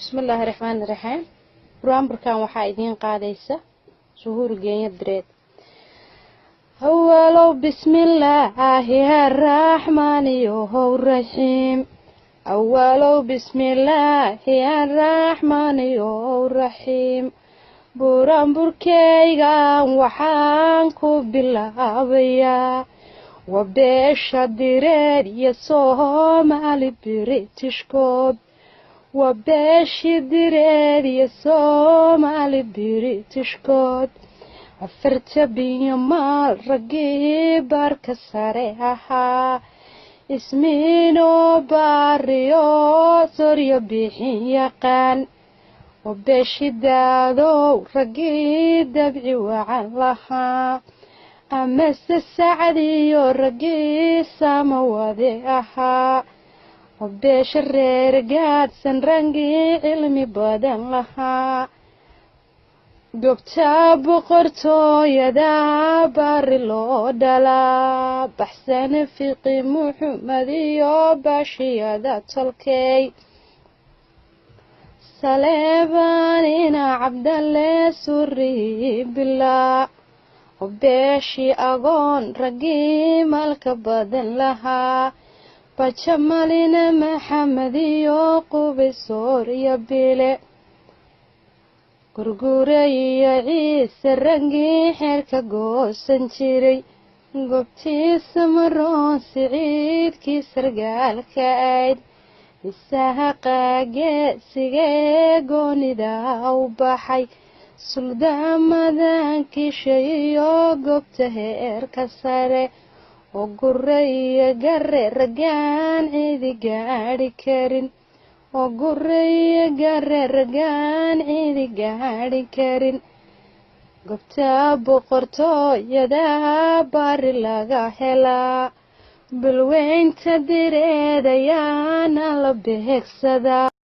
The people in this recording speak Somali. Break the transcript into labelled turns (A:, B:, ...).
A: Bismillaahi raxmaani raxiim. Buraanburkan waxaa idiin qaadaysa Suhuur Geenya Direed. Awalow bismillaahi arraxmaani raxiim. Awalow bismillaahi arraxmaani raxiim. Buraanburkaygan waxaan ku bilaabayaa waa beesha Direed iyo Soomaali Britishkood, waa beeshii Direed iyo Soomaali Britishkood. Afarta biyo maal raggii baarka sare ahaa, Ismiino baariyo soryo bixin yaqaan, waa beeshi Daadow raggii dabci wacan lahaa, amase Sacdiyo raggii Samawade ahaa, waa beesha reer Gaadsan rangii cilmi badan lahaa. Gobta boqortooyada bari loo dhalaa, Baxsane Fiqi Muxumed iyo baashiyada tolkey, Saleebaanina Cabdalle suri bilaa, beeshii agoon raggii malka badan lahaa, Bajamalina Maxamed iyo Qubaysooryo bile, Gurgure iyo Ciise raggii xeerka goosan jiray, goobtiisa Maroon Siciidkii sargaalka ayd, Isaaqa geesigee goonida u baxay, Suldaamadankiisha iyo goobta heerka sare, oo Gure iyo Gare raggaan cidi gaadhi karin, oo Gure iyo Gare raggaan cidi gaadhi karin. Goobta boqortooyada bari laga helaa, balweynta Direed ayaana la beegsadaa.